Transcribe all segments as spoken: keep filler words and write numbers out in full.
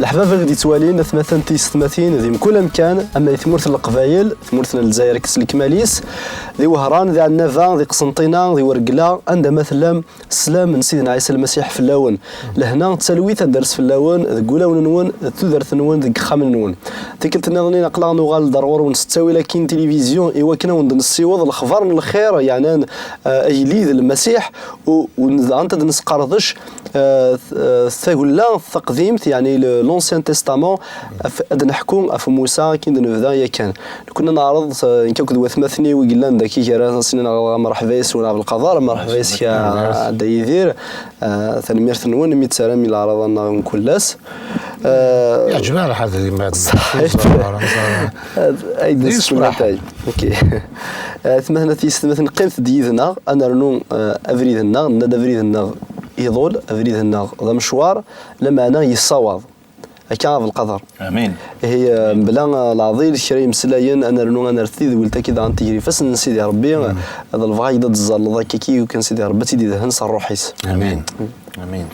Leḥbab i ɣ-d-yettwalin, atmaten tiyessetmatin di mkul amkan, ama di tmurt n Leqbayel, tmurt n Lezzayer kkes lekmal-is, di Wehran, di Ɛennaba, di Qsenṭina, di Wergla, anda ma tellam, sslam n Sidna Ɛisa Lmasiḥ fell-awen. Lehna d talwit ad d-ters fell-awen, deg wulawen-nwen, d tudert-nwen, deg yixxamen-nwen. Tikkelt nniḍen aql-aɣ nuɣal-d ar ɣur-wen s ttawil akkin tilivizyu i wakken ad wen-d-nessiweḍ lexbar n lxir yeɛnan, eh, agellid Lmasiḥ, u, u daɣen ad d-nesqerdec, eh, t-, eh, tagella taqdimt, yeɛni le, l'Ancien Testament, af-, ad d-neḥku ɣef Musa akken d-nebda yakan. Nekkni neɛreḍ, eh, nekk akked watmaten-iw i yellan daki gar-asen, ad s-iniɣ mreḥba yes-wen a Belqader, mreḥba yes-k a Dda Yidir. Eh, tanemmirt-nwen imi d-terram i leɛraḍa-nneɣ mkul ass. Eh, Yeɛjeb-aɣ lḥal deg ma Ṣaḥit. Ay d nesfullatay. Ok. Eh, atmaten, tiyessetmatin, qqimet-d yid-neɣ, ad nernu, eh, abrid-nneɣ, nenna-d abrid-nneɣ iḍul, abrid-nneɣ d amecwar, lameɛna yessawaḍ. Akka a Belqader. Amin. Ihi, eh, mebla, eh, leɛḍil, kra imeslayen, ad nernu, ad nerr tidwilt-agi daɣen tigri ifassen n Sidi Ṛebbi, eh, ḍelbeɣ-ak-d ad d-tzalleḍ akka-ki, yukan Sidi Ṛebbi ad tt-id-idhen s ṛṛuḥ-is. Amin. Amin.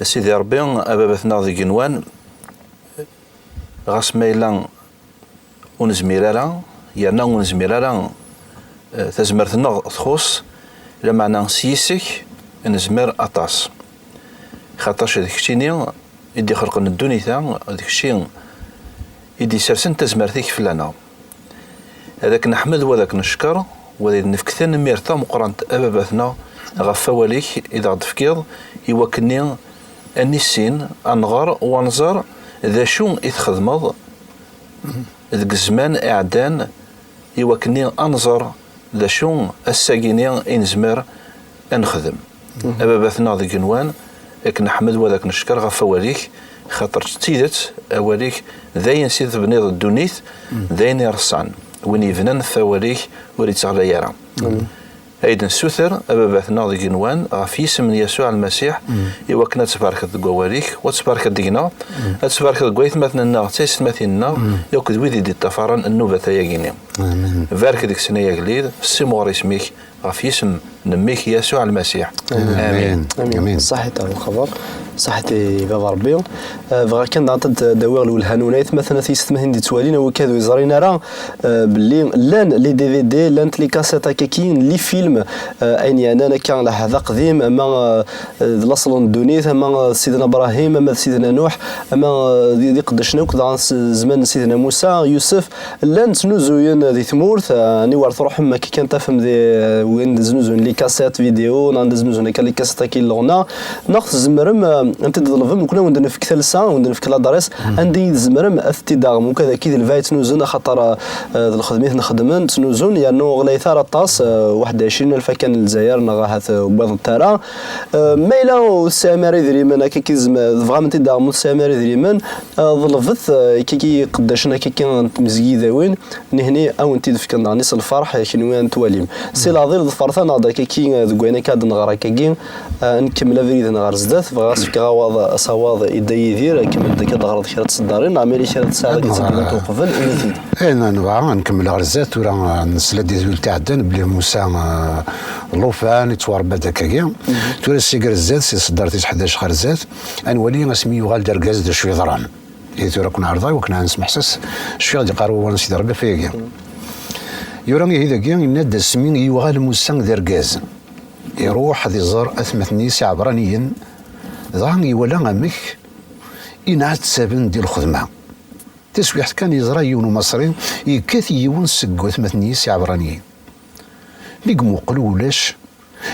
A Sidi Ṛebbi, a Baba-tneɣ deg igenwan, ɣas ma yella ur nezmir ara, yerna ur nezmir ara, eh, tazmert-nneɣ txuṣ, lameɛna s yis-k nezmer aṭas. Xaṭac d keččini i d-ixelqen ddunit-a, d kečči i d-isersen tazmert-ik fell-aneɣ. Ad ak-neḥmed, wa ad ak-neckeṛ, wa ad nefk tanemmirt tameqqrant a Baba-tneɣ ɣef wawal-ik i d aɣ-d-tefkiḍ, i wakken-nni ad nissin, ad nɣer, u ad nẓer d acu i txedmeḍ deg zzman iɛeddan, i wakken-nni ad nẓer d acu ass-agi-nni i nezmer ad nexdem. A Baba-tneɣ deg igenwan, ad k-neḥmed, wa ad ak-neckeṛ ɣef wawal-ik, xaṭer d tidet, awal-ik d ayen s i tebniḍ ddunit, d ayen ireṣṣan. Win yebnan ɣef wawal-ik ur itteɣlay ara. Ay d-nessuter, a Baba-tneɣ deg igenwan, ɣef yisem n Yasuɛ Lmasiḥ, i wakken ad tbarkeḍ deg wawal-ik, u ad tbarkeḍ deg-neɣ, ad tbarkeḍ deg waytmaten-nneɣ d taysetmatin-nneɣ, yakk d wid i d-iṭṭafaren nnubat-ayagi-nni. Amin. Barek deg-sen, ay agellid, ssimɣur isem-ik, ɣef yisem n mmi-k Yasuɛ Lmasiḥ. Amin. Amin. Amin. Amin. Ṣaḥit a Belqader. Ṣaḥit i baba Ṛebbi. Eh, bɣiɣ kan daɣen ad d-awiɣ lwelha-nwen, aytmaten, tiyessetmatin d-ittwalin, a wakk ad ur yeẓrin ara, eh, belli llan les D V D, llant les cassettes akkaki, les films, eh, ayen yeɛnan akka leɛhad aqdim, ama, eh, d laṣel n ddunit, ama, eh, d Sidna Bṛahim, ama d Sidna Nuḥ, ama, eh, d, d iqeddacen akk daɣen s zzman n Sidna Musa, Yusef, llan ttnuzuyen di tmurt, eh, aniwer truḥem akka kan tafem di, eh, win d-znuzuyen les cassettes vidéo, neɣ d-znuzuyen akka les cassettes akka n leɣna, neɣ tzemrem, eh, ad ten-id-ḍelbem, nekkni ad wen-d-nefk talsa, ad wen-d-nefk l'adresse, anda i tzemrem ad tent-id-taɣem. Ukad akka i d lbaɛ i ttnuzun, axaṭer, eh, d lxedma i ten-xedmen, ttnuzun, yernu ur ɣlayet ara aṭas, eh, waḥed ɛecrin alef akka n Lezzayer, neɣ ahat, eh, wwiḍent ara. Eh, ma yella ur tesɛim ara idrimen, akka i tzem-, tebɣam ad ten-id-taɣem ur tesɛim ara idrimen, eh, ḍelbet, eh, akka i iqeddacen akka n tmezgidawin, nihni ad wen-t-id-fken daɣen s lferḥ, kenwi ad n-twalim. Si Laḍil, ḍefret-aneɣ-d akkaki, eh, deg wayen akka ad nɣer akkaki, eh, ad nkemmel abrid-nneɣ ɣer zdat. Bɣiɣ ad s-fkeɣ awaḍ, asawaḍ i Dda Yidir, ad kemmel-d akka ad d-ɣreḍ kra n tseddarin, neɣ ma yella kra n tsaɛa ad d-teddunt uqbel, ini-t-id. Eh, n-, nebɣa ad nkemmel ɣer zdat, tura, eh, nesla-d i tedwilt iɛeddan, belli Musa, eh, llufan, ittwaṛebba-d akkagi. Tura, seg ɣer zdat, si tseddart tis ḥdac ɣer zdat, ad nwali asmi yuɣal d argaz d acu yeḍran. Ihi tura ad ken-ɛerḍeɣ i wakken ad nesmeḥses, cfiɣ ad d-iqqar wawal n Sidi Ṛebbi ɣef wayagi. Yura ihi dagi, yenna-d: "Asmi yuɣal Musa d argaz, iruḥ ad iẓer atmaten-is iɛebṛaniyen, dɣa iwala amek i nɛettaben di lxedma. Taswiḥt kan, yeẓra yiwen umaṣri yekkat i yiwen seg watmaten-is iɛebṛaniyen. Mi imuqel ulac,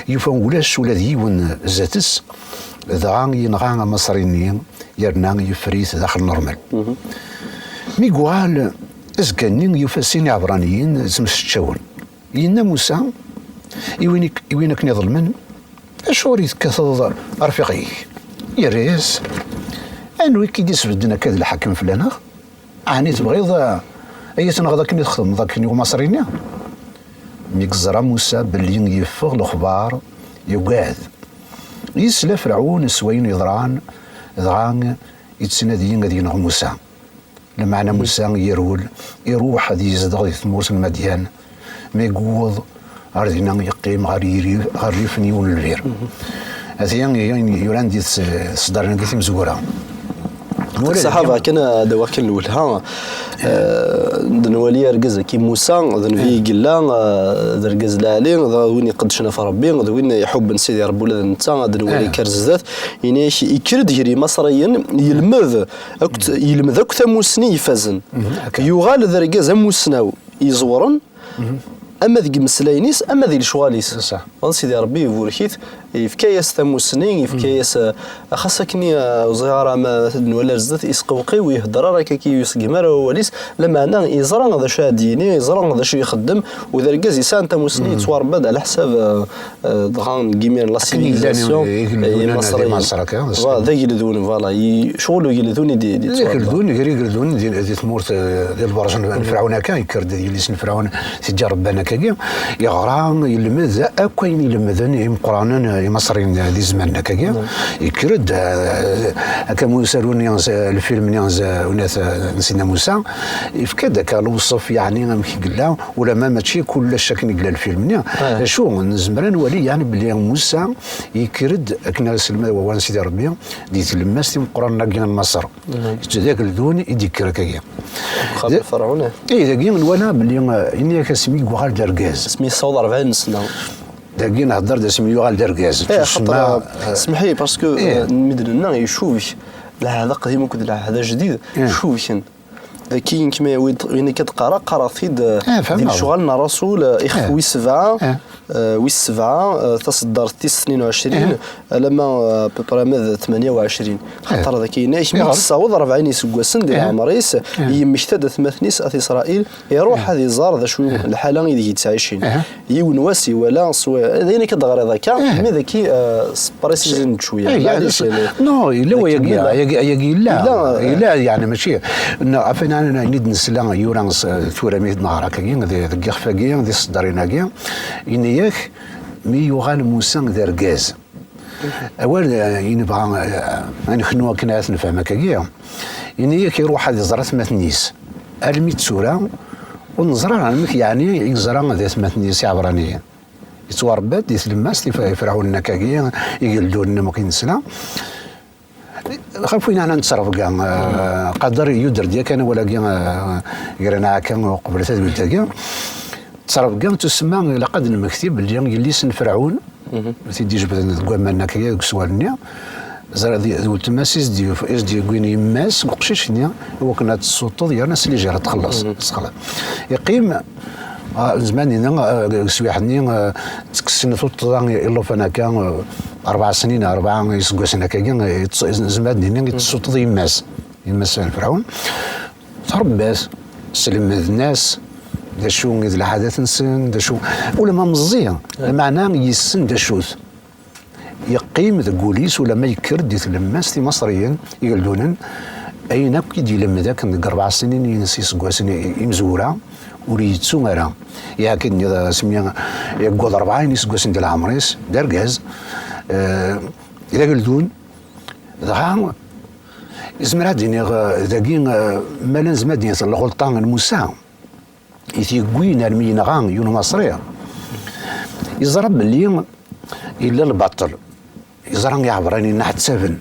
yufa ulac ula d yiwen zdat-s, dɣa yenɣa amaṣri-nni, yerna yeffer-it daxel n ṛṛmel. Mi yuɣal azekka-nni, yufa sin iɛebṛaniyen ttemseččawen. Yenna Musa i win ik-, i win akken iḍelmen: 'Acuɣer i tekkateḍ arfiq-ik?' Yerra-yas: 'Anwa i k-id-isbedden akka d lḥakem fell-aneɣ? Ɛni tebɣiḍ, eh, ad yi-tenɣeḍ akken i txedmeḍ akken i umaṣri-nni?' Mi yeẓra Musa belli yeffeɣ lexbar, yugad. Yesla Ferɛun s wayen yeḍran, dɣa yettnadi ad yenɣ Musa. Lameɛna Musa yerwel, iruḥ ad yezdeɣ di tmurt n Madyan. Mi yewweḍ ɣer dinna, yeqqim ɣer yiri-, ɣer rrif n yiwen n lbir. Ati-ya, yuran di tes-, tseddar-agi timezwura. Ṣaḥaba kan ad awiɣ kan lwelha, eh, d nwali argaz-agi Musa, d nnbi i yella, eh, d argaz lɛali, d win iqeddcen ɣef Ṛebbi, d win iḥubben Sidi Ṛebbi ula d netta, ad nwali kan ar zdat. Ini-ak, ikker-d gar Imaṣriyen, yelmed akk, yelmed akk tamussni ifazen. Yuɣal d argaz amussnaw iẓewren, ama deg imeslayen-is, ama di lecɣal-is. Ṣaḥ. Ɣer Sidi Ṛebbi iburek-it, yefka-yas tamussni, yefka-yas, eh, xas akken, eh, ur ẓriɣ ara ma ad nwali ar zdat, isqewqiw, ur ihedder ara akka, ur iṣeggem ara wawal-is, lameɛna yeẓra d acu ara d-yini, yeẓra d acu ixeddem, u d argaz yesɛan tamussni, yettwaṛebba-d ɛla ḥsab, eh, eh, dɣa deg imiren la civilisation, eh, imaṣriyen. Voilà, d ageldun, voilà, ccɣel ugeldun i d-, i d-yettwaṛebba. D ageldun, gar igeldunen di, di tmurt, eh, di lberǧ n Ferɛun akka, yekker-d yelli-s n Ferɛun, Sidi Ṛebban akkagi, yeɣra, yelmed akk ayen i lemden imeqqranen, eh, imaṣriyen, eh, di zzman akkagi. Yekker-d, eh, akka mu usaru-nni, eh, lfilm-nni, eh, unat, eh, n Sidna Musa, yefka-d akka lewṣef, yeɛni amek i yella, ulamma mačči kullec akken i yella lfilm-nni. D acu, nezmer ad nwali, yeɛni, belli Musa yekker-d akken ara selmed wawal n Sidi Ṛebbi di tlemmast imeqqranen-agi n Maṣer. D ageldun i d-yekker akkagi. Xaṭer Ferɛun, eh. Eh, dagi nwala belli, eh, ini-ak asmi i yuɣal d argaz. Asmi yessaweḍ rebɛin n sna. Dagi nhedder-d asmi yuɣal d argaz. Eh, xaṭer, eh, semḥ-iyi, parce que, eh, mi d-nenna icubek lɛahd aqdim akked lɛahd ajdid, cubken. Dagi nekk ma yawi-d, ini-k ad qqareɣ, qqareɣ-t-id, eh, di lecɣal n Ṛṛasul, eh, ixef wis sebɛa, eh, wis sebɛa, eh, taṣeddart tis tnin u ɛecrin, alamma, eh, à peu près ma d tmanya u ɛecrin. Xaṭer dagi yenna-ak, mi yessaweḍ rebɛin iseggasen di leɛmer-is, yemmekta-d atmaten-is at Isṛayil, iṛuḥ ad iẓer d acu lḥala ideg yettɛicin. Yiwen wass iwala s wa-, d ayen akka d-ɣriḍ akka, mi dagi, eh, s-, préciser-d cwiya. Maɛlic, eh, non, yella wayagi, ayagi, ayagi yella, yella, yeɛni mačči, neɣ ɣef ayen i d-nesla yura s-, tura mi d-neɣra akkagi, di, deg yixef-agi, di tseddarin-agi, yenna-yak, mi yuɣal Musa d argaz. Awal, eh, i nebɣa, eh, ad neknu akken ara t-nefhem akkagi, yenna-yak iruḥ ad iẓer atmaten-is. Almi d tura, ur neẓra ara amek yeɛni i yeẓra d atmaten-is iɛebṛaniyen. Yettwaṛebba-d di tlemmast, if-, ifrawen akkagi, igeldunen am wakken nesla. Ɣef win ara nettrebga, eh, Qader yudder-d yakan awal-agi, eh, ger-aneɣ akka uqbel tadwilt-agi. Ttrebga tusemma ilaq ad nemmekti belli yelli-s n Ferɛun, i t-id-ijebden deg waman akkagi, deg uswal-nni, ẓriɣ d, d weltma-s i s-d-yuf-, i s-d-yewwin yemma-s deg uqcic-nni, i wakken ad tessuṭṭeḍ yerna s lijer ad txelleṣ. Ad txelleṣ. Yeqqim, ah, nezmer ad nini, ah, deg uswiḥ-nni, ah, ttekksen tuṭṭḍa i llufan akka, ah, rebɛa snin, rebɛa iseggasen akkagi, ah, yettṣ-, nezmer ad nini yettsuṭṭeḍ yemma-s, yemma-s n Ferɛun. Tṛebba-t, slemden-as d acu i d lɛadat-nsen, d acu, ulamma meẓẓi, lameɛna yessen d acu-t. Yeqqim deg wul-is ulamma yekker-d di tlemmast Imaṣriyen igeldunen, ayen akk i d-yelmed akken deg rebɛa snin-ines iseggasen i-, imezwura, ur yettu ara. Yeɛki-d asmi yewweḍ rebɛa iseggasen di leɛmer-is, d argaz, eh, d ageldun, dɣa nezmer ad d-iniɣ, eh, dagi, eh, ma la nezmer ad d-iniɣ lɣelṭa n Musa, i t-yewwin armi yenɣa yiwen Umaṣri, yeẓra belli yella lbaṭel, yeẓra iɛebṛaniyen ḥettaben.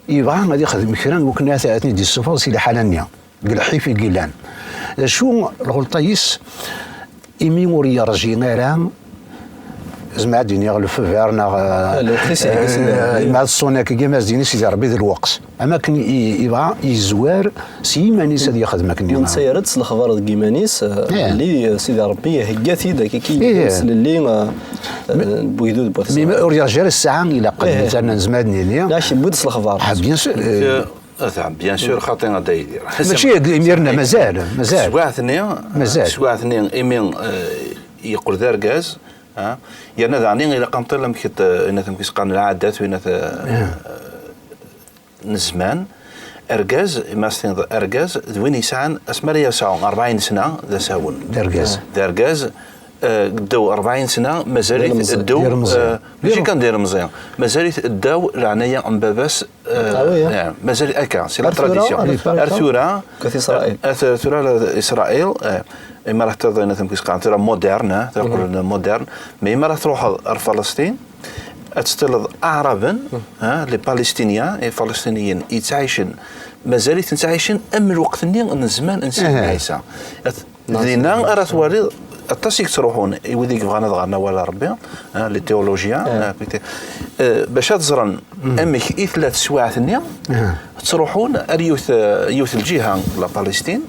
Yebɣa ad ixdem kra i wakken ad, ad ten-id-issufeɣ si lḥala-nni, deg lḥif i yellan. D acu lɣelṭa-is? Imi ur yerji ara, zemreɣ ad d-iniɣ lefeber neɣ, eh, lweqt-is, eh, ma d ṣṣun akkagi, ma d-yini Sidi Ṛebbi d lweqt. Am akken i, i, yebɣa yezwar s yiman-is ad yexdem akken. Netta yerra-d s lexbar deg yiman-is, eh, belli, eh, Sidi Ṛebbi ihegga-t-id akka, akka, s lelli, eh, eh, n wegdud n wat Isṛayil. Mi ur yerji ara ssaɛa, ilaq ad nezmer ad nini. Neɣ yewwi-d s lexbar. Ah, bien sûr, eh. Ata, bien sûr, xaṭi a Dda Yidir. Mačči deg imiren, mazal, mazal. Teswiɛt-nni, mazal. Teswiɛt-nni, imi, eh, yeqqel d argaz, ah, yerna daɣen ilaq ad nṭil amek t-, ayen amek i s-qqaren lɛadat, win at, eh, n zzman. Argaz, ma s-tiniḍ argaz, d win yesɛan, asmi ara yesɛu rebɛin sna, d asawen. D argaz. D argaz, eh, ddew rebɛin sna, mazal-it ddew, eh, mačči kan d ilemẓi, mazal-it ddaw leɛnaya n baba-s, eh, mazal akka, c'est la tradition. Ar tura, ar tura, ar tura Isṛayil, eh, imi ara teṭṭiḍ, ayen amek i s-qqaren tura moderne, eh, tura qqlen moderne, mais imi ara truḥeḍ ar Falasṭin, ad teṭṭileḍ Aɛraben, ha, les Palestiniens, Ifalesṭiniyen yettɛicen, mazal-iten ttɛicen am lweqt-nni n zzman n Sidna Ɛisa. Dinna ara twaliḍ aṭas i yettruḥun, i wid i yebɣan ad ɣren awal n Ṛebbi, ha, les théologiens, ha, eh, bac ad ẓren amek i tella teswiɛt-nni, ttruḥun ar yiwet, yiwet lǧiha, la Palestine,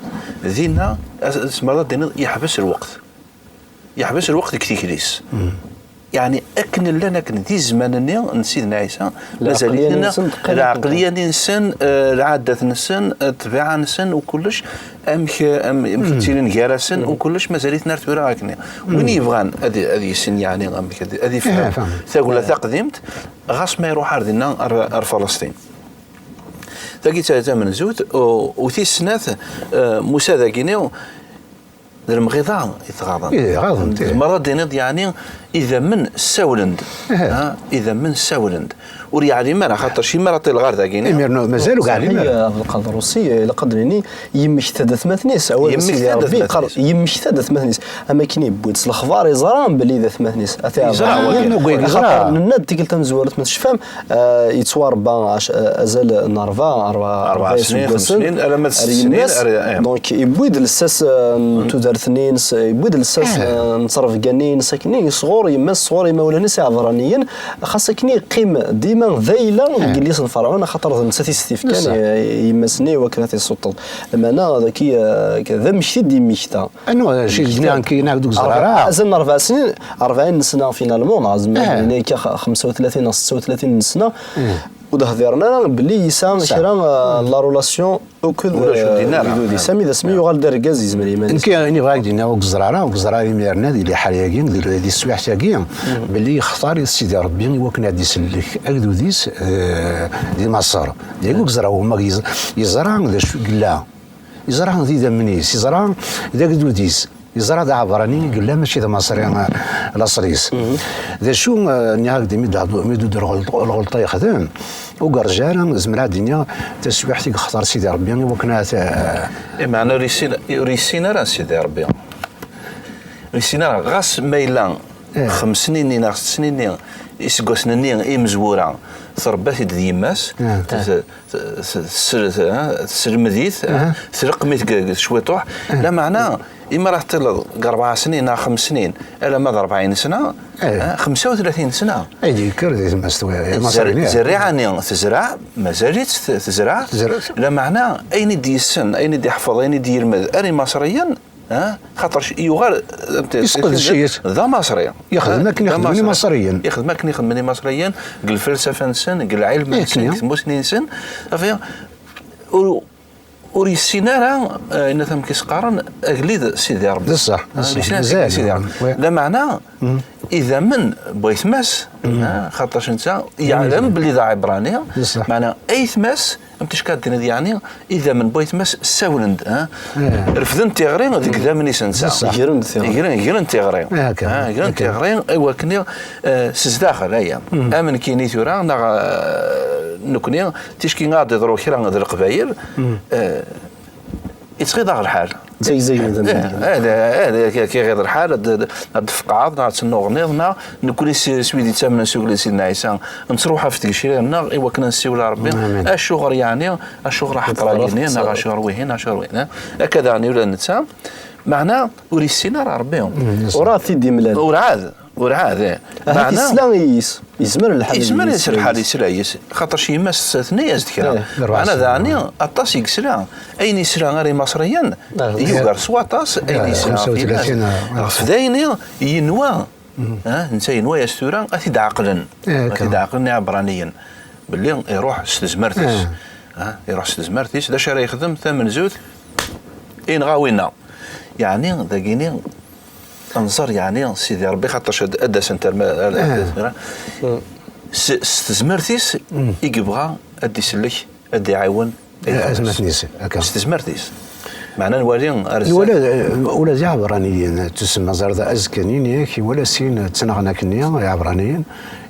dinna, as-, tzemreḍ ad d-tiniḍ yeḥbes lweqt. Yeḥbes lweqt deg tikli-s. Yeɛni, akken llan akken di zzman-nni n Sidna Ɛisa, mazal-iten lɛeqliya-nsen, eh, lɛadat-nsen, eh, ṭṭbiɛa-nsen, u kullec, amek, am-, amek ttilin gar-asen, u kullec, mazal-iten ar tura akken. Win yebɣan ad, ad yissin, yeɛni, amek ad, ad ifhem tagella taqdimt, ɣas ma iruḥ ar dinna, ar, ar Falasṭin. Tagi d ta-, tamenzut, u, u tis snat, eh, Musa dagini, d lemɣiḍa i t-ɣaḍen. I ɣaḍen, ih. Tzemreḍ ad d-tiniḍ, yeɛni, idammen ssawlen-d. Ha? Idammen ssawlen-d. Ur yeɛlim ara, xaṭer cimi ara ṭileɣ ɣer dagini. Imir mazal ur yeɛlim ara. Saḥi, Abdelkader Russi, ilaq ad d-nini, yemmekta-d atmaten-is. Awal n Sidi Ṛebbi yeqqar, yemmekta-d atmaten-is. Am akken yewwi-d s lexbar, yeẓra belli d atmaten-is. At yeẓra, iɛebṛaniyen, yeẓra. Axaṭer nenna-d tikkelt tamezwarut, ma tecfam, Eh, yettwarebba ac-, eh, azal n ṛebɛa, ṛebɛa, ṛebɛa snin, xems snin, alamma d sett snin, ar yemma-s. Donc, yewwi-d lsas, eh, n tudert-nni-ines, yewwi-d lsas, eh, n ttrebga-nni-ines, akken sɣur yemma-s, sɣur imawlan-is iɛebṛaniyen, xas akken yeqqim dima d ayla deg yelli-s n Ferɛun, axaṭer d nettat i s-t-ifkan, eh, i yemma-s-nni i wakken ad t-issuṭṭeḍ. Lameɛna, dagi, eh, d amekti i d-yemmekta. Anwa, acu i d-nniɣ nekk, yenna-ak-d ur yeẓra ara. Azal n ṛebɛa snin, ṛebɛin n sna, finalement, neɣ zemreɣ ad d-nini akka, xemsa u tlatin neɣ setta u tlatin n sna, ur d-hdiren ara belli yesɛa kra, eh, la relation akked, eh, agdud-is. Ami d asmi yuɣal d argaz, yezmer i yiman-is. Nekk, ayen i bɣiɣ ad d-iniɣ, ur yeẓra ara, ur yeẓra ara imir-nni, di liḥala-agi, di, di teswiɛt-agi, belli yextar Sidi Ṛebbi i wakken ad d-isellek agdud-is, eh, di Maṣer. Dagi ur yeẓra wemma, yeẓ-, yeẓra d acu i yella. Yeẓra d idammen-is, yeẓra d agdud-is, yeẓra d aɛebṛani i yella, mačči d amaṣri, eh, laṣel-is. D acu, eh, nniɣ-ak-d, mi d-, mi d-, lɣelṭ-, lɣelṭa yexdem, ur yerǧa ara, zemreɣ ad d-iniɣ, taswiɛt i yextar Sidi Ṛebbi i wakken ad, eh, I meɛna ur yessin, ur yessin ara Sidi Ṛebbi. Ur yessin ara, ɣas ma yella xems snin-nni neɣ sett snin-nni, iseggasen-nni imezwura, tṛebba-t-id d yemma-s, t-, t-, t-, tesselmed-it, tleqqem-it deg, deg cwiṭuḥ. Lameɛna, imi ara teṭṭileḍ deg ṛebɛa snin neɣ xems snin, alamma d ṛebɛin sna, xemsa u tlatin sna. Ay d-yekker di tmest, zerriɛa-nni tezreɛ, mazal-itt t-, tezreɛ, lameɛna ayen i d-yessen, ayen i d-iḥfeḍ, ayen i d-yelmed ar Imaṣriyen, Ha? Xaṭer yuɣal d amaṣri. Yexdem akken i xedmen Imaṣriyen. Yexdem akken i xedmen Imaṣriyen, deg lfalsafa-nsen, deg lɛilm-nsen, deg tmusni-nsen. Safi, ur, ur yessin ara, eh, ayen amek i s-qqaren, agellid Sidi Ṛebbi. D ṣṣeḥ, d ṣṣeḥ. Ur yessin ara agellid Sidi Ṛebbi. Lameɛna, idammen n waytma-s, ha, xaṭer netta yeɛlem belli d aɛibṛani, meɛna aytma-s, am ticka ad d-tiniḍ, yeɛni, idammen n waytma-s ssawlen-d, ha? Refden tiɣri deg idammen-is netta. Gren tiɣri. Gren, gren tiɣri. Ha, gren tiɣri, i wakken i, eh, s zdaxel, aya. Am nekkini tura, neɣ, eh, nekkni, ticki ad d-iḍru kra d Leqbayel, eh, yettɣiḍ-aɣ lḥal. D tagzagin d amedya. Eh, eh, eh, eh, k-, k-, iɣiḍ lḥal, ad, ad, ad d-tfeqɛeḍ, neɣ ad tennuɣniḍ, neɣ nekkni s, s wid yettamnen s ugellid Sidna Ɛisa, nettruḥ ɣef tgecrirt-nneɣ i wakken ad nsiwel i Ṛebbi. Amin. Acuɣer yeɛni, acuɣer aḥeqran-nni, neɣ acuɣer wihin, acuɣer wihin, eh? Akka daɣen ula d netta, meɛna ur yessin ara Ṛebbi. Ur aɣ-t-id-imlal. Urɛad. Urɛad, eh. Ahat meɛna, yesla i yis. Yezmer lḥal yesla yis. Xaṭer yemma-s tenna-yas-d kra. Eh. Meɛna daɣen aṭas i yesla. Ayen yesla ar Imaṣriyen, yugar s waṭas ayen yesla ɣef yemma-s. Ɣef dayni yenwa, ha, netta yenwa-yas tura ad t-id-ɛeqlen. Ad t-id-ɛeqlen Iɛebraniyen. Belli iruḥ s tezmert-is. Ha, iruḥ s tezmert-is. D acu ara yexdem tamenzut? Inɣa winna. Yeɛni, dagini, Ad nẓer, yeɛni, Sidi Ṛebbi, xaṭerc ad, ad d-asent ar ma, ar, ar, s, s tezmert-is i yebɣa ad d-isellek, ad d-iɛiwen aytma-s. Atmaten-is, akka. S tezmert-is. Meɛna nwali ar zdat. Ula, ula d Iɛebraniyen, tusemma ẓer da azekka-nni, yak iwala sin ttnaɣen akkenni, Iɛebraniyen,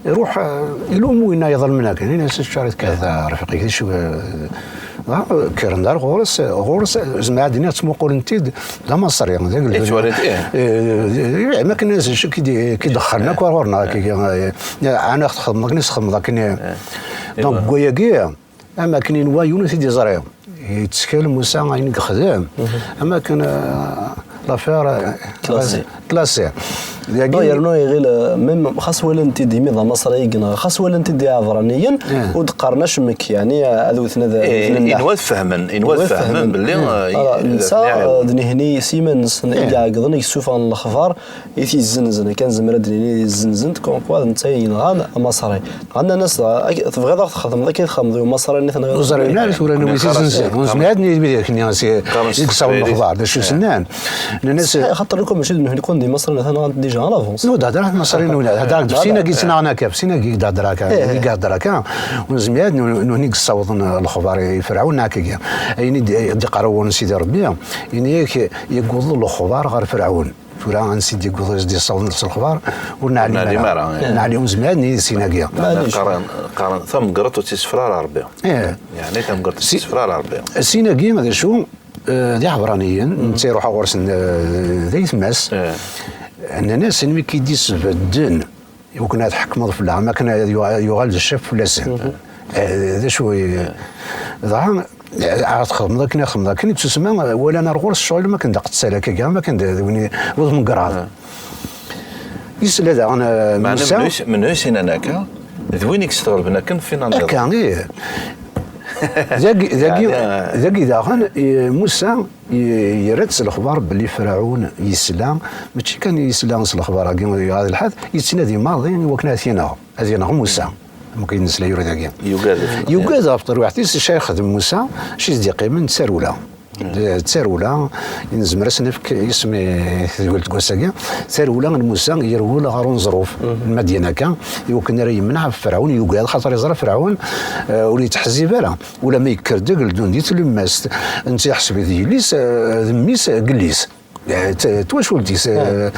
iruḥ, eh, ilum winna iḍelmen akken, ini-as, "Acu ara tekkiḍ, a Ṛfiq-ik, d acu, eh, Dɣa kkren ar ɣur-s, ɣur-s, zemreɣ ad d-iniɣ ttmuqulen-t-id d amaṣri, d ageldun. Ttwalin-t, ih. Eh, am akken acu ki d-, ki d-ddexxalen akk ar ɣur-neɣ, akka, eh, ɛni ad txedmeḍ akken i txedmeḍ akken i-, donc, deg wayagi, am akken yenwa yiwen ur t-id-yeẓri. Yettkel Musa ayen i yexdem, am akken, eh, l'affaire, eh, classée. Classée. Dagi yernu iɣil, eh, même xas walan-t-id imi d amaṣri i yenɣa, xas walan-t-id iɛebraniyen, ur d-qqaren acemmek, yeɛni, eh, ad wten ad wten. Inwa ad fehmen, inwa ad fehmen belli, eh, netta, eh, d nehni s yiman-nsen i iɛeggḍen, i yessufɣen lexbar, i t-yezzenzen, akken zemmer ad d-nini zzenzen-t, comme quoi d netta i yenɣan amaṣri. Nnan-as, "Tebɣiḍ ad ɣ-txedmeḍ akken i txedmeḍ i umaṣri-nni, tenɣiḍ." Ur ẓrin ara tura anwa i t-izenzen. Ur nezmir ad nini wid akken i yessawḍen lexbar, d acu i s-nnan. Nnan-as, xaṭer lukan mačči d nehni kan d imaṣriyen, atan nɣan-t déjà à l'avance. Ur d-hedder ɣef imaṣriyen, ur d-hedder ɣef sin-agi ttnaɣen akka, ɣef sin-agi i d-hedder akka, i d-hedder akka. Ur nezmir ad nehni kan i yessawḍen lexbar i Ferɛun neɣ akka. Ayen i d-, i d-iqerrwen Sidi Ṛebbi, ini-ak, yewweḍ lexbar ɣer Ferɛun. Tura ansi d-yewweḍ, i d-yessawḍen s lexbar, ur neɛlim ara. Ur neɛlim ara, ih. Ur neɛlim, ur nezmir ad nini sin-agi. Qqaren, qqaren, tamegreḍt ur tt-issefra ara Ṛebbi. Ih. Yeɛni tamegreḍt ur tt-issefra ara Ṛebbi. Sin-agi d acu? Eh, d iɛebraniyen, netta iruḥ ɣur-sen, eh, d aytma-s. Nnan-as, "Anwi k-id-isbedden i wakken ad tḥekmeḍ fell-aɣ, am akken ad yuɣal, yuɣal d ccaf fell-asen?" Eh, d acu i, dɣa, eh, ad txedmeḍ akken, ad txedmeḍ akken, ittusma, eh, walan ar ɣur-s ccɣel, am akken d aqettal akka, am akken d, d win i, d tmegraḍ. Yesla daɣen, eh, Musa. Menhu i s-, menhu i s-inan akka? D win i yesɣelben akken fina nniḍen. Akka, ih. Dagi, dagi, yeɛni, eh, dagi daɣen, eh, Musa i-, yerra-d s lexbar belli Ferɛun yesla, mačči kan yesla s lexbar-agi, yeɣɣar lḥal, yettnadi maḍi i wakken ad t-ineɣ, ad ineɣ Musa. Am akken nesla yura dagi. Yugad. Yugad ɣef terwiḥt-is, acu yexdem Musa, acu i s-d-yeqqimen d tarewla. D tarewla, nezmer ad s-nefk isem i tedwilt n wass-agi, tarewla n Musa yerwel ɣer uneẓruf n Madyan akka, i wakken ara yemneɛ ɣef Ferɛun, yugad, xaṭer yeẓra Ferɛun, eh, ur yetteḥzib ara. Ulamma yekker-d ageldun di tlemmast, netta iḥseb-it d yelli-s, eh, d mmi-s, eh, yelli-s. Eh, t-, twacult-is, eh,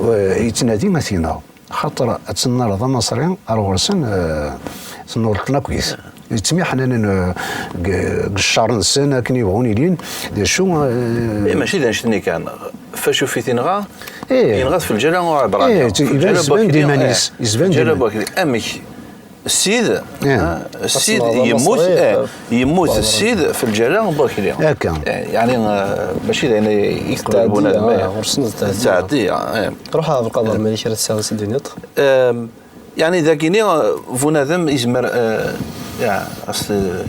eh, yettnadi ad t-ineɣ. Xaṭer ad tennaleḍ amaṣri ar ɣur-sen, eh, tennuleḍ-ten akkit. Yettemyeḥnanen, eh, deg, deg ccer-nsen akken i bɣun ilin, d acu, eh, eh, mačči d annect-nni kan. Facu fi t-inɣa, eh, yenɣa-t f lǧal n uɛebṛani. Eh, f lǧal n yesban-d iman-is, eh, yesban-d iman-is. Amek? Ssid, eh, ah, Ssid yemmut, eh, yemmut Ssid f lǧal n wakli. Akka. Eh, yeɛni, eh, mačči d ayen i yettɛeddi, bunadem, eh, ɣur-sen ad tɛeddi. Tɛeddi, eh. Ruḥ a Abelqader, ma yella kra tesɛiḍ ad s-d-tiniḍ? Ehm, yeɛni, dagini, eh, bunadem yezmer, eh, ya, as-,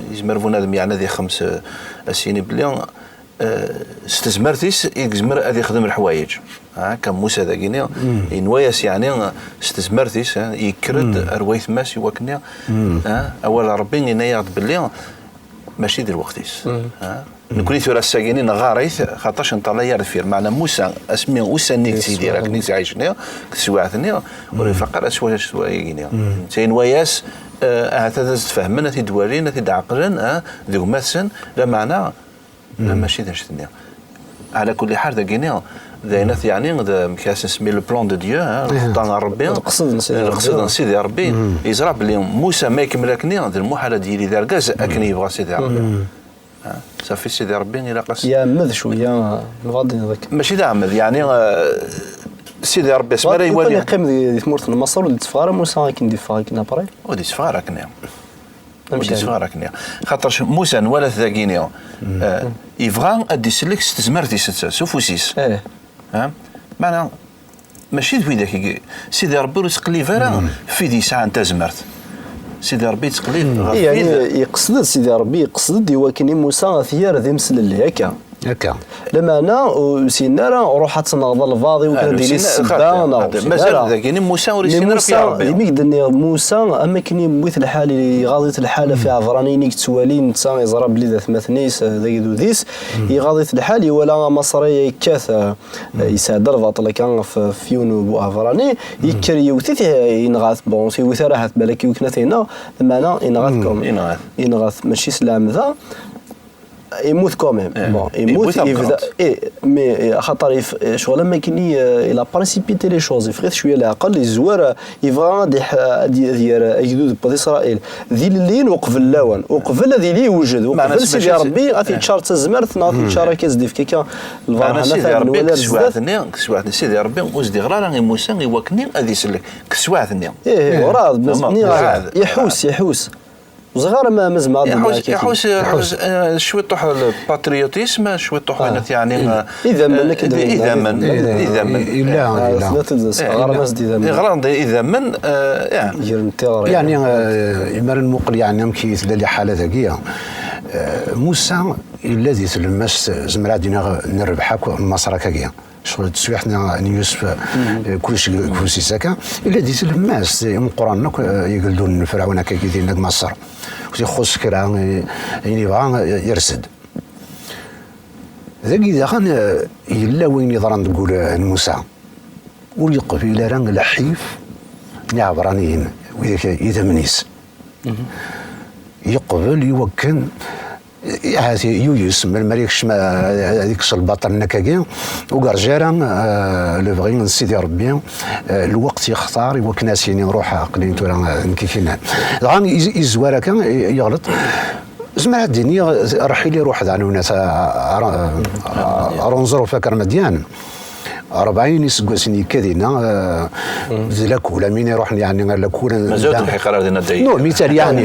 yezmer bunadem, yeɛni, ad ixems, eh, ad s-yini belli, eh, s tezmert-is i yezmer ad ixdem leḥwayeǧ. Ha, akka Musa dagini, yenwa-yas, yeɛni, s tezmert-is, ha, yekker-d ar waytma-s i wakken, ha, awal n Ṛebbi yenna-yaɣ-d belli mačči d lweqt-is. Ha. Nekni tura ass-agini neɣɣar-it, xaṭac neṭṭalay ar deffir. Meɛna Musa, asmi ussan-nni i yettidir akken i yettɛic-nni, deg teswiɛt-nni, ur ifaq ara s waya, s wayagi-nni. Netta yenwa-yas, eh, ahat ad as-d-fehmen, ad t-id-walin, ad t-id-ɛeqlen, ha, d gma-tsen, lameɛna, mačči d annect-nni. Ɛla kulli ḥal, dagini, d ayen at, yeɛni, d amek ara s-nsemmi, le plan de Dieu, ha, lxeṭṭa n Ṛebbi, lqesd n Sidi Ṛebbi. Lqesd n Sidi Ṛebbi, yeẓra belli Musa ma ikemmel akkenni, d lmuḥal ad yili d argaz akken yebɣa Sidi Ṛebbi. Ha, safi Sidi Ṛebbi ilaq-as. Iɛemmed cwiya, nebɣa ad d-iniḍ akka. Mačči d aɛemmed, yeɛni, eh, Sidi Ṛebbi asmi ara iwali. Yeqqim di, di tmurt n Maṣer, ur d-itteffeɣ ara Musa akken d-iffeɣ akken après. Ur d-itteffeɣ ara akkenni. Ur d-itteffeɣ ara akkenni. Xaṭer Musa nwala-t dagini, eh, yebɣa ad d-isellek s tezmert-is netta, s ufus-is. Eh. Ha? Meɛna, mačči d widak i, Sidi Ṛebbi ur yettqellib ara ɣef wid yesɛan tazmert. Sidi Ṛebbi yettqellib ɣef wid. Yeqsed-d Sidi Ṛebbi, yeqsed-d i wakken i Musa ad t-yerr d imslelli, akka. Akka. Lameɛna, ur s-yenni ara, "Ruḥ ad tenɣeḍ albaɛḍ i wakken ad d-yili ssebba", neɣ ur s-yenni ara. Mazal dagini Musa ur yessin ara akk Ṛebbi. Imi i k-d-nniɣ Musa, am akken yemmut lḥal, iɣaḍ-it lḥal ɣef iɛebranen i yettwali, netta yeẓra belli d atmaten-is, d agdud-is, iɣaḍ-it lḥal, iwala amaṣri yekkat, eh, yesɛedda lbaṭel akka ɣef, ɣef yiwen n uɛebrani, yekker yewwet-it, yenɣa-t. Bon, ur t-yewwit ara ahat balak i wakken ad t-yenɣ, lameɛna yenɣa-t quand même. Yenɣa-t. Yenɣa-t, mačči s lɛemda. Yemmut quand même. Bon, yemmut, yebda, eh, mais, eh, axaṭer yef-, eh, ccɣel am akken i, eh, il a précipité les choses, yeffeɣ-it cwiya leɛqel, yezwar, eh, yebɣa ad iḥ-, ad y-, ad yerr agdud n Bnat Isṛayil d ilelliyen uqbel lawan, uqbel ad yili yewjed, uqbel Sidi Ṛebbi ad t-yeččar d tazmert neɣ ad t-yeččar akka, ad s-d-yefk akka lberhanat ad nwali ar zdat. Teswiɛt-nni, Sidi Ṛebbi ur s-d-yeɣra ara i Musa i wakken ad isellek deg teswiɛt-nni. Ih, werɛad, iḥus, iḥus. Ur ẓriɣ ara ma, ma zemreɣ ad d-nniɣ akka. Iḥus, iḥus, eh, cwiṭuḥ le patriotisme, cwiṭuḥ, yeɛni, eh, idammen, akken d-, idammen, idammen. Yella, yella. Ɣran-as-d idammen. Ɣran-d idammen, eh, gren tiɣri. Yeɛni, eh, imi ara nmuqel, yeɛni, amek i tella liḥala dagi, eh, Musa yella di tlemmast, zemreɣ ad d-iniɣ, n rrbeḥ akk n Maṣer akkagi. Ccɣel teswiḥt n, n Yusef, eh, kullec deg ufus-is akka. Yella di tlemmast, eh, imeqqranen akk, eh, igeldunen n Ferɛun akka i dinna deg Maṣer. Ur t-ixuṣṣ kra, eh, ayen yebɣa, eh, yers-d. Dagi daɣen, eh, yella wayen yeḍran deg wul, eh, n Musa. Ur yeqbil ara lḥif n iɛebraniyen, widak idammen-is. Yeqbel i wakken, ahat yuyes, melmi ara yekcem, eh, ad yekkes lbaṭel n akkagi, ur yerǧi ara, eh, lebɣi n Sidi Ṛebbi, eh, lweqt yextar i wakken ad s-yini, "Ruḥ, aql-in tura, eh, nekk i k-inan." Dɣa iz-, izwar akka, i-, yeɣleṭ. Zemreɣ ad d-iniɣ, ṛḥil iruḥ daɣen, winat, a-, a-, a-, aṛunẓer ufak ar Madyan. Ṛebɛin iseggasen yekka dinna, eh, d lakul, am win iṛuḥen, yeɛni, ar lakul. Mazal ur telḥiq ara dinna dayya. No, mital, yeɛni,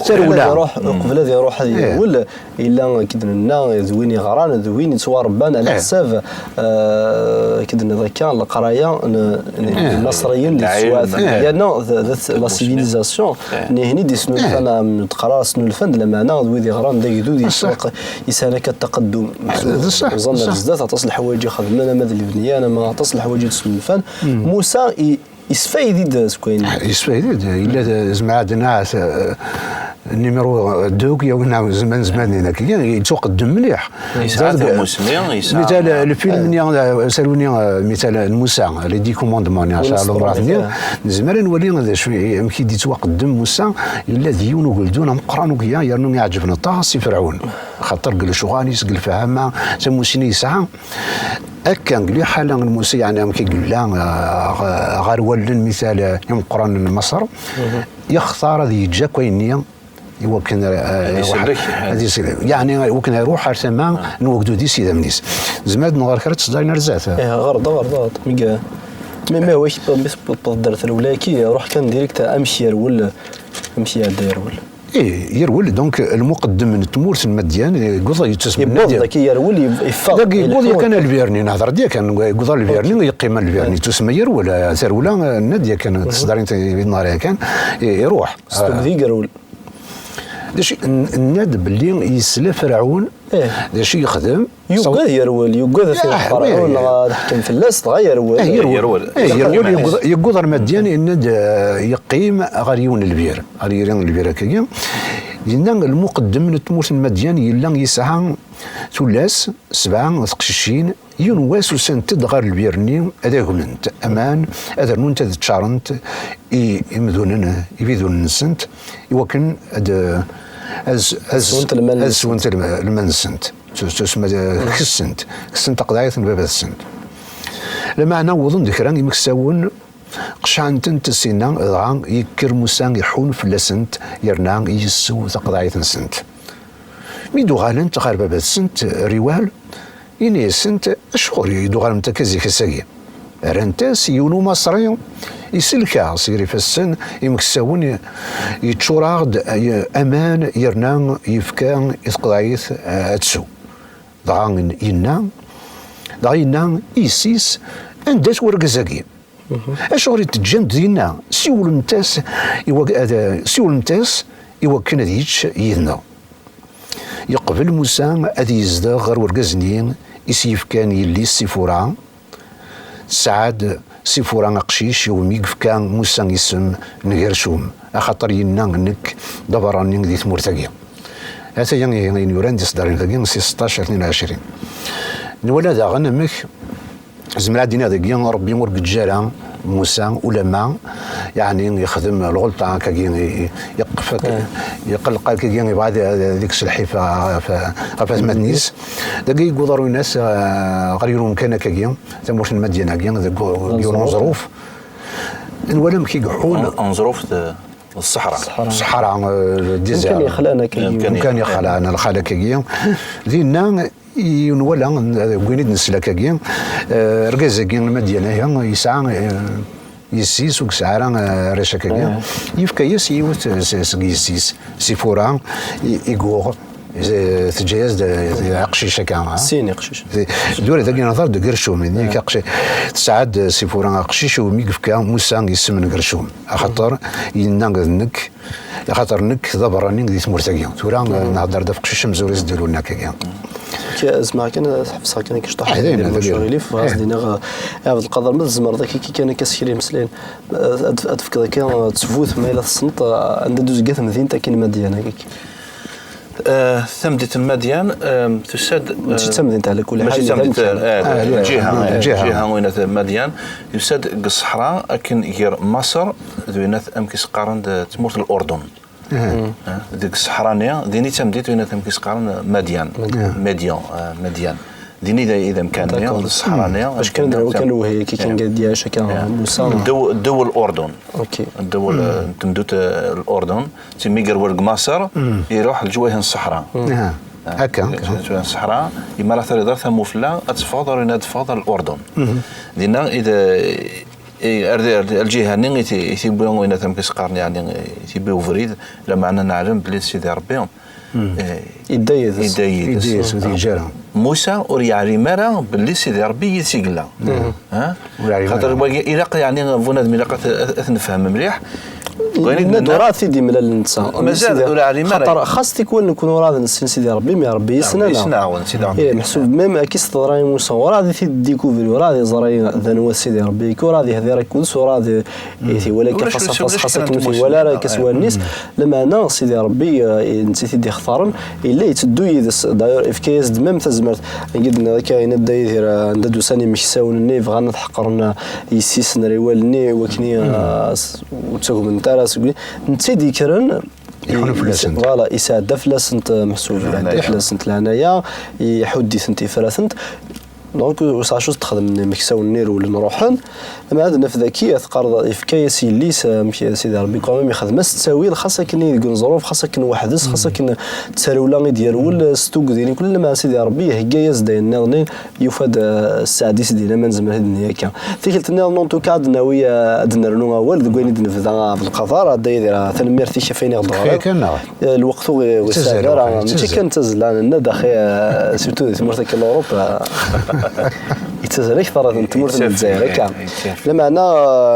tarewla. Uqbel ad iṛuḥ, uqbel ad iṛuḥ ad yerwel, yella, akken d-nenna, d win iɣran, d win yettwaṛebban ɛla ḥsab, eh, akken d-nenna akka, leqraya n, n, n Imaṣriyen di teswiɛt. Yerna d, d la civilisation. Nihin i d-isnulfan, am teqra snulfan, d lameɛna d wid iɣran d agdud yesɛan akka taqaddum. Ẓan ar zdat, aṭas n leḥwayeǧ i xedmen, ama d lebnyan, ama aṭas n leḥwayeǧ i d-snulfan. Musa i-, yesfaydi-d seg wayen. Yesfaydi-d, yella d, zemreɣ ad d-nniɣ, eh, numéro deux, ya win zeman, zeman, nekk, yettwaqeddem mliḥ. Yesɛa tamusni, yesɛa. Mital, eh, lfilm-nni, eh, asaru-nni, eh, mital, eh, n Musa, les dix commandements, neɣ Lumuṛat-nni, nezmer ad nwali d acu i, amek i d-yettwaqeddem Musa, yella d yiwen ugeldun ameqqran akk-ya, yernu iɛeǧben aṭas i Ferɛun. Xaṭer deg lecɣal-is, deg lefhama, tamusni yesɛa. Akka, deg liḥala n Musa, yeɛni amek i yella, eh, ɣ-, ɣer wallen, mital, eh, imeqqranen n Maṣer, yextar ad yeǧǧ akk ayen-nni, i wakken, eh, ad isellek, ad isellek. Yeɛni, i wakken iruḥ ar tama n wegdud-is, idammen-is. Nezmer ad nɣer kra n tseddarin ar zdat? Ih, ɣer-d, ɣer-d, ɣer-d. Mi, mi, mi, mi tewweḍ-d ar trewla-agi, ruḥ kan direct, amek yerwel, amek iɛedda yerwel? Ih, yerwel, donc, lmuqeddem n tmurt n Madyan, yewweḍ, yettusemma. Yewweḍ daki yerwel, yef-, yeffeɣ. Dagi yewweḍ yakan ar lbirni, nehder-d yakan, yewweḍ ar lbirni, yeqqim ar lbirni, yettusemma yerwel, eh, tarewla, eh, nna-d yakan, tseddarin i d-neɣra yakan, i-, iruḥ. S tugdi yerwel. D acu, n-, nna-d belli yesla Ferɛun, d acu yexdem? Yugad yerwel, yugad ad t-ineɣ Ferɛun, neɣ ad ḥkem fell-as, dɣa yerwel. Eh, yerwel. Eh, yerwel, yewweḍ, yewweḍ ar Madyan, yenna-d, eh, yeqqim ɣer yiwen n lbir, ɣer yiri n lbir akkagi. Yenna lmuqeddem n tmurt n Madyan yella yesɛa tullas, sebɛa teqcicin, yiwen wass usant-d ɣer lbir-nni ad agment aman, ad rnunt ad ččarent i, imdunen, ibidunen-nsent, i wakken ad, ad, ad, ad swent lmal-nsent. Ad swent lma-, lmal-nsent. Tus-, tusma, kessent, kessent taqeḍɛit n baba-tsent. Lameɛna wwḍen-d kra imeksawen, qecɛen-tent ssinna, dɣa yekker Musa iḥun fell-asent, yerna yessew taqeḍɛit-nsent. Mi d-uɣalent ɣer baba-tsent, Riwal, yenna-yasent: "Acuɣer i d-uɣalemt akka zik ass-agi?" Rrant-as: "Yiwen umaṣri iselk-aɣ seg ifassen imeksawen, yeččur-aɣ-d aman yerna yefka i tqeḍɛit ad tsew." Dɣa yenna, dɣa yenna i yessi-s: "Anda-t wergaz-agi? Acuɣer i t-teǧǧamt dinna? Siwlemt-as i wak-, ad, siwlemt-as i wakken ad yečč yid-neɣ." Yeqbel Musa ad yezdeɣ ɣer urgaz-nni i s-yefkan yelli-s Sifura. Tesɛa-d Sifura aqcic iwumi yefka Musa isem n Gercum, axaṭer yenna: "Nekk d aberrani di tmurt-agi." Ataya ihi ayen yuran di tseddarin-agi si seṭṭac ar tnin u ɛecrin. Nwala daɣen amek Zemreɣ ad d-iniɣ dagi, Ṛebbi ur yeǧǧi ara Musa ulamma Yeɛni yexdem lɣelṭa akkagi, i- i- yeqqef akka- yeqleq akkagi, yebɣa ad ad yekkes lḥif ɣef ɣef atmaten-is. Dagi yewweḍ Ṛunas ɣer yiwen umkan akkagi, tamurt n Madyan-agi, deg yiwen uneẓruf. Nwala amek i iḥun. Uneẓruf d ṣṣeḥra. Ṣṣeḥra, eh, désert. Amkan yexlan akkagi. Amkan yexlan, lxal akkagi. Dinna i nwala, deg win i d-nesla akkagi, eh, argaz-agi n Madyan-agi yesɛa, eh, yessi-s ur yesɛi ara, eh, arrac akkagi. Yefka-yas yiwet, eh, s- seg yessi-s, Sifura, i i yuɣ, eh, teǧǧa-yas-d, eh, aqcic akka, ha? Sin iqcicen. Dura dagi nehḍer deg Gercum, ini-k aqci- tesɛa-d Sifura aqcic umi yefka Musa isem n Gercum, axaṭer yenna d nekk, axaṭer nekk d aberrani di tmurt-agi. Tura, eh, nehḍer d afeqcic amzur i s-d-ilun akkagi. Zemreɣ kan ad ḥebseɣ kan akka cṭuḥ. Ahdin, deg ahdin. Ɣef ɣas diniɣ, eh, Ɛebdelqader, ma tzemreḍ akka kan akka s kra imeslayen, eh, ad ad tefkeḍ akka, eh, ttbut ma yella tessneḍ, eh, anda d-tezga temdint akin Madyan akka. Eh, tamdint n Madyan, eh, tusa-d, mačči d eh, tamdint ɛla kulli mačči ḥal, d tamdint, eh, eh, lǧiha, eh, lǧiha. Lǧiha winat Madyan, yusa-d deg ṣṣeḥra akken gar Maṣer d winat amek i s-qqaren d tmurt n Lurdun. Eh, deg ṣṣeḥra-nni, din i d tamdint winat amek i s-qqaren Madyan. Madyan. Madyan, eh, Madyan. Din i d i d amkan-nni, d ṣṣeḥra-nni. Acu kan d amkan lewhi, akka kan gad yac, akka Musa. Ddew, ddew Lurdun. Ddewwel, eh, n temdut, eh, Lurdun, timi gar wal deg Maṣer, iruḥ leǧwayeh n ṣṣeḥra. Akka. Leǧwayeh n ṣṣeḥra, imi ara tariḍ ar tamufla, ad teffɣeḍ, ar win ad teffɣeḍ ar Lurdun. Dinna i d, i, ar, ar, ar lǧiha-nni i t-, i t-iwwi winat amek i s-qqaren, yeɛni, i t-iwwi ubrid, lameɛna neɛlem belli d Sidi Ṛebbi, eh, idda yid-s. Idda yid-s. Idda yid-s, ur t-yeǧǧa ara. Musa ur yeɛlim ara belli Sidi Ṛebbi yid-s i yella. Xaṭer wagi ilaq, yeɛni, bunadem ilaq ad t-, ad t-, ad t-nefhem mliḥ. Yenna-d ur ɛad t-id-imlal netta. Mazal ur ɛlim ara. Xaṭer xas tikwal nekni ur ɛad nessin Sidi Ṛebbi, mi Ṛebbi yessen-aneɣ. Yessen-aɣ Sidi Ṛebbi. Ih, meḥsub même akka i s-teḍra i Musa, ur ɛad i t-id-découvrir, ur ɛad iẓra d anwa Sidi Ṛebbi, ur ɛad ihdir akked-s, ur ɛad i-, i t-iwala akka face à face, xas akken ur t-iwala ara akka s wallen-is. Lameɛna Sidi Ṛebbi, eh, netta i t-id-ixtaren, yella yetteddu yid-s. D'ailleurs, ifka-yas-d même tazmert. Anga d-nniɣ akka, yenna-d Dda Yidir, eh, anda d-usan imeksawen-nni bɣan ad ḥeqren, eh, yessi-s n Riwal-nni, wakken i, eh, s- ur ttagment ara seg win. Netta i d-yekkren, iḥunn fell-asent. Voilà, isɛedda fell-asent, eh, meḥsub, isɛedda fell-asent leɛnaya, iḥudd-itent, ifra-tent. Donc, ur sɛa acu texdem imeksawen-nni rewlen ruḥen. Ama ad naf daki, teqqareḍ, yefka-yas yelli-s, amek Sidi Ṛebbi, quand même, ixdem-as ttawil, xas akken i deg uneẓruf, xas akken weḥd-s, xas akken d tarewla i d-yerwel, s tugdi-nni, kul ma Sidi Ṛebbi ihegga-yas-d ayen nniḍen, yufa-d, eh, sseɛd-is dinna, ma nezmer ad d-nini akka. Tikkelt nniḍen, en tout cas, ad d-nawi, eh, ad d-nernu awal deg wayen i d-nebda, eh, Abdelkader, a Dda Yidir, eh, tanemmirt-ik ɣef wayen i ɣ-d-teɣriḍ. Kifkif-nneɣ. Eh, lweqt ur ɣ-, ur yettazzal ara. Mačči kan d tazzla, nenna-d axi, eh, surtout di tmurt akka n Luṛup, eh, yettazzal akteṛ n tmurt n Lezzayer, akka. Lameɛna,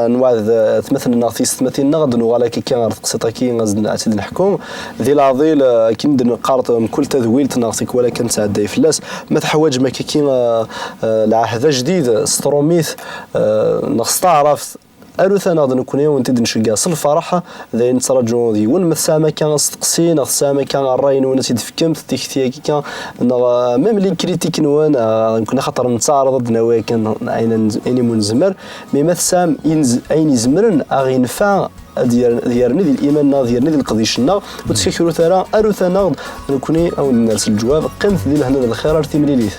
eh, nweɛd, eh, atmaten-nneɣ, tiyessetmatin-nneɣ, ad d-nuɣal akka kan ɣer teqsiṭ-agi, ad tt-id-neḥku. Di leɛḍil, eh, akken d-neqqar, mkul tadwilt neɣ tikwal akken tettɛedday fell-as, ma teḥwaǧem akka kan, eh, eh, lɛehd ajdid s tṛumit, eh, neɣ s taɛrabt, arut-aneɣ-d nekkni, ad wen-t-id-nceggeɛ s lferḥ, d ayen nettraǧu d yiwen. Ma tesɛam akka asteqsi, neɣ tesɛam akka ṛṛay-nwen ad t-id-tefkem, tikti-agi kan, neɣ, eh, même les critiques-nwen, eh, nekkni axaṭer nettaɛraḍ ad d-nawi akken ayen, ayen imu nezmer, mais ma tesɛam inz-, ayen izemren a ɣ-yenfeɛ, ad yer-, ad yerni di liman-nneɣ, ad yerni di leqdic-nneɣ, ur ttkakrut ara, arut-aneɣ-d, nekkni a wen-d-ners leǧwab, qqimet di lehna d lxir ar timlilit.